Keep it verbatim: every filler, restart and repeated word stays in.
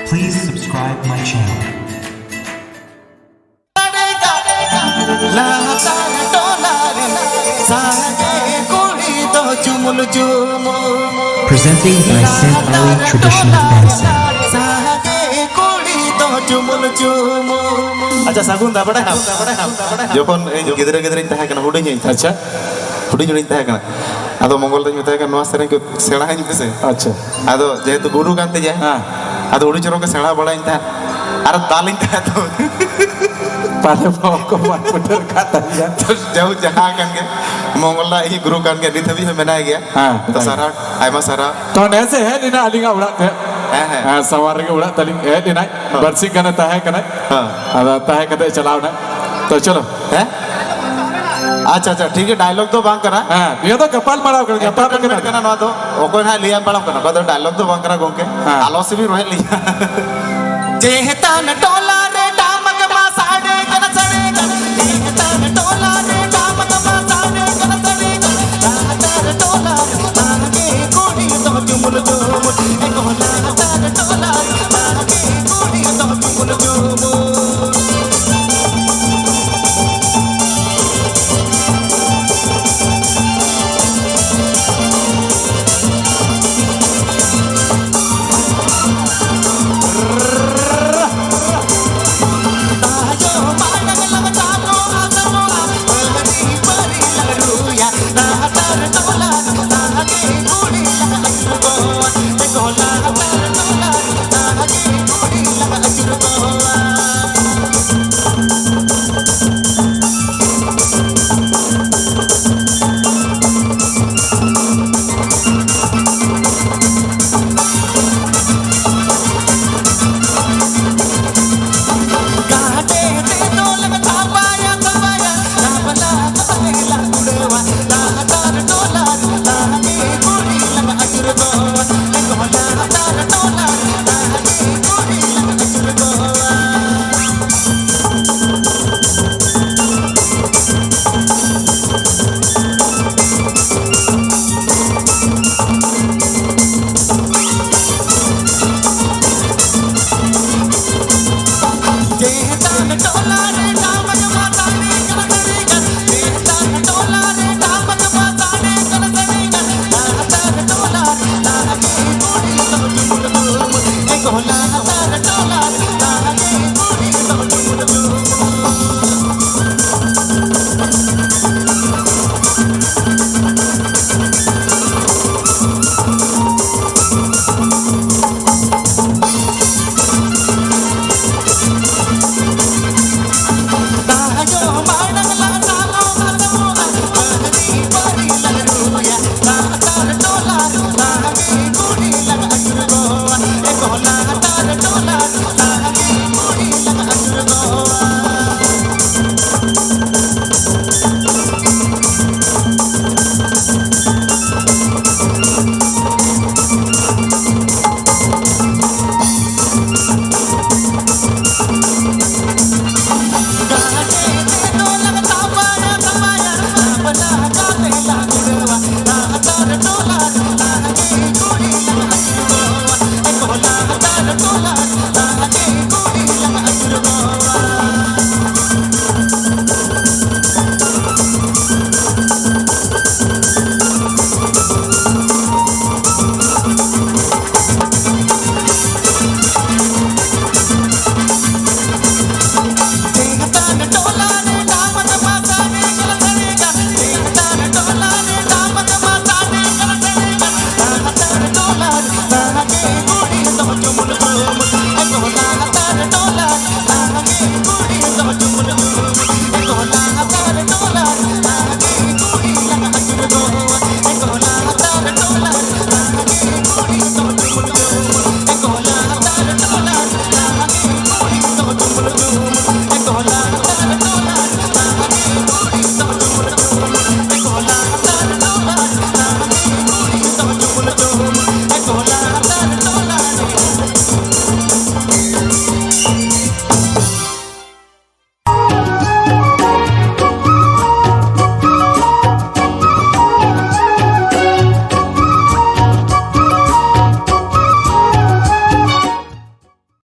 Please subscribe my channel. ᱞᱟᱛᱟᱨ ᱴᱚᱞᱟ ᱨᱮᱱ ᱥᱟᱸᱜᱮ ᱠᱩᱲᱤ ᱫᱚ ᱪᱩᱢᱩᱞ ᱪᱩᱢᱩᱞ᱾ Presenting by Saint Ali Traditional Dancing. ᱥᱟᱸᱜᱮ ᱠᱩᱲᱤ ᱫᱚ ᱪᱩᱢᱩᱞ ᱪᱩᱢᱩᱞ᱾ ᱟᱪᱪᱷᱟ, ᱥᱟᱹᱜᱩᱱ ᱫᱟ, ᱵᱟᱲᱟᱭᱟᱢ? ᱡᱚᱠᱷᱚᱱ ᱤᱧ ᱜᱤᱫᱽᱨᱟᱹ ᱜᱤᱫᱽᱨᱟᱹᱧ ᱛᱟᱦᱮᱸ ᱠᱟᱱᱟ, ᱦᱩᱰᱤᱧ ᱤᱧ ᱛᱟᱦᱮᱸ ᱦᱩᱰᱤᱧ ᱦᱩᱰᱤᱧ ᱛᱟᱦᱮᱸ ᱠᱟᱱᱟ, ᱟᱫᱚ ᱢᱚᱝᱜᱚᱞ ᱫᱟᱧ ᱢᱮᱛᱟᱭ ᱠᱟᱱᱟ, "ᱱᱚᱣᱟ ᱥᱮᱨᱮᱧ ᱠᱚ ᱥᱮᱬᱟᱧ ᱯᱮᱥᱮ᱾" ᱟᱪᱪᱷᱟ᱾ ᱟᱫᱚ ᱡᱮᱦᱮᱛᱩ ᱜᱩᱨᱩ ᱠᱟᱱ ᱛᱤᱧᱟᱭ, ᱦᱮᱸ᱾ ᱟᱫᱚ ᱩᱱᱤ ᱪᱚᱨᱚᱠ ᱜᱮ ᱥᱮᱬᱟ ᱵᱟᱲᱟᱭᱟᱹᱧ ᱛᱟᱦᱮᱸᱫ ᱟᱨ ᱫᱟᱞᱤᱧ ᱛᱟᱦᱮᱸᱫ ᱛᱚ᱾ ᱯᱟᱞᱮ ᱵᱟᱠᱚ ᱢᱟᱨ ᱠᱩᱴᱟᱹᱨ ᱠᱟᱜ ᱛᱟᱞᱤᱧᱟ᱾ ᱛᱚ ᱡᱟᱭᱦᱳᱠ, ᱡᱟᱦᱟᱸ ᱠᱟᱱ ᱜᱮ, ᱢᱚᱝᱜᱚᱞ ᱫᱟ ᱤᱧ ᱜᱩᱨᱩ ᱠᱟᱱ ᱜᱮᱭᱟ, ᱱᱤᱛ ᱦᱟᱹᱵᱤᱡ ᱦᱚᱸ ᱢᱮᱱᱟᱭ ᱜᱮᱭᱟ᱾ ᱦᱮᱸ, ᱛᱚ ᱢᱮᱱᱟᱭ ᱥᱟᱨᱦᱟᱣ, ᱟᱭᱢᱟ ᱥᱟᱨᱦᱟᱣ᱾ ᱛᱚ ᱱᱮᱥᱮ ᱦᱮᱡ ᱞᱮᱱᱟ ᱟᱹᱞᱤᱧᱟᱜ ᱚᱲᱟᱜ ᱛᱮ᱾ ᱦᱮᱸ, ᱦᱮᱸ᱾ ᱦᱮᱸ, ᱥᱟᱶᱟᱨ ᱨᱮᱜᱮ ᱚᱲᱟᱜ ᱛᱟᱹᱞᱤᱧ ᱦᱮᱡ ᱞᱮᱱᱟᱭ᱾ ᱦᱮᱸ᱾ ᱵᱟᱨᱥᱤᱧ ᱜᱟᱱᱮ ᱛᱟᱦᱮᱸ ᱠᱟᱱᱟᱭ᱾ ᱦᱮᱸ᱾ ᱟᱫᱚ ᱛᱟᱦᱮᱸ ᱠᱟᱛᱮ ᱪᱟᱞᱟᱣ ᱮᱱᱟᱭ᱾ ᱛᱚ ᱪᱚᱞᱚ᱾ ᱦᱮᱸ? ᱟᱪᱪᱷᱟ, ᱟᱪᱪᱷᱟ, ᱴᱷᱤᱠ ᱜᱮᱭᱟ, ᱰᱟᱭᱞᱚᱜ ᱫᱚ ᱵᱟᱝ ᱠᱟᱱᱟ᱾ ᱦᱮᱸ, ᱱᱤᱭᱟᱹ ᱫᱚ ᱜᱟᱯᱟᱞ ᱢᱟᱨᱟᱣ ᱠᱟᱱᱟ, ᱜᱟᱯᱟᱞ ᱠᱟᱱᱟ᱾ ᱮᱱᱴᱟᱨᱴᱮᱱᱢᱮᱱᱴ ᱠᱟᱱᱟ ᱱᱚᱣᱟ ᱫᱚ, ᱚᱠᱚᱭ ᱦᱟᱸᱜ ᱞᱟᱹᱭᱟᱢ ᱵᱟᱲᱟᱢ ᱠᱟᱱᱟ, ᱱᱚᱣᱟ ᱫᱚ ᱰᱟᱭᱞᱚᱜ ᱫᱚ ᱵᱟᱝ ᱠᱟᱱᱟ ᱜᱚᱝᱠᱮ᱾ ᱦᱮᱸ᱾ ᱟᱞᱚ ᱥᱤᱵᱤᱞ ᱨᱚᱦᱮᱫ ᱞᱤᱧᱟ᱾ ᱪᱮᱛᱟᱱ ᱴᱚᱞᱟ ᱨᱮ ᱴᱟᱢᱟᱠ ᱢᱟ ᱥᱟᱰᱮ ᱠᱟᱱᱟ, ᱥᱟᱰᱮ ᱠᱟᱱᱟ᱾ ᱪᱮᱛᱟᱱ ᱴᱚᱞᱟ ᱨᱮ ᱴᱟᱢᱟᱠ ᱢᱟ ᱥᱟᱰᱮ ᱠᱟᱱᱟ, ᱥᱟᱰᱮ ᱠᱟᱱᱟ᱾ ᱞᱟᱛᱟᱨ ᱴᱚᱞᱟ ᱨᱮ ᱥᱟᱸᱜᱮ ᱠᱩᱲᱤ ᱫᱚ ᱪᱩᱢᱩᱞ ᱪᱩᱢᱩᱞ᱾ ᱮ ᱜᱚ ᱞᱟᱛᱟᱨ ᱴᱚᱞᱟ ᱨᱮ ᱥᱟᱸᱜᱮ ᱠᱩᱲᱤ ᱫᱚ ᱪᱩᱢᱩᱞ ᱪᱩᱢᱩᱞ᱾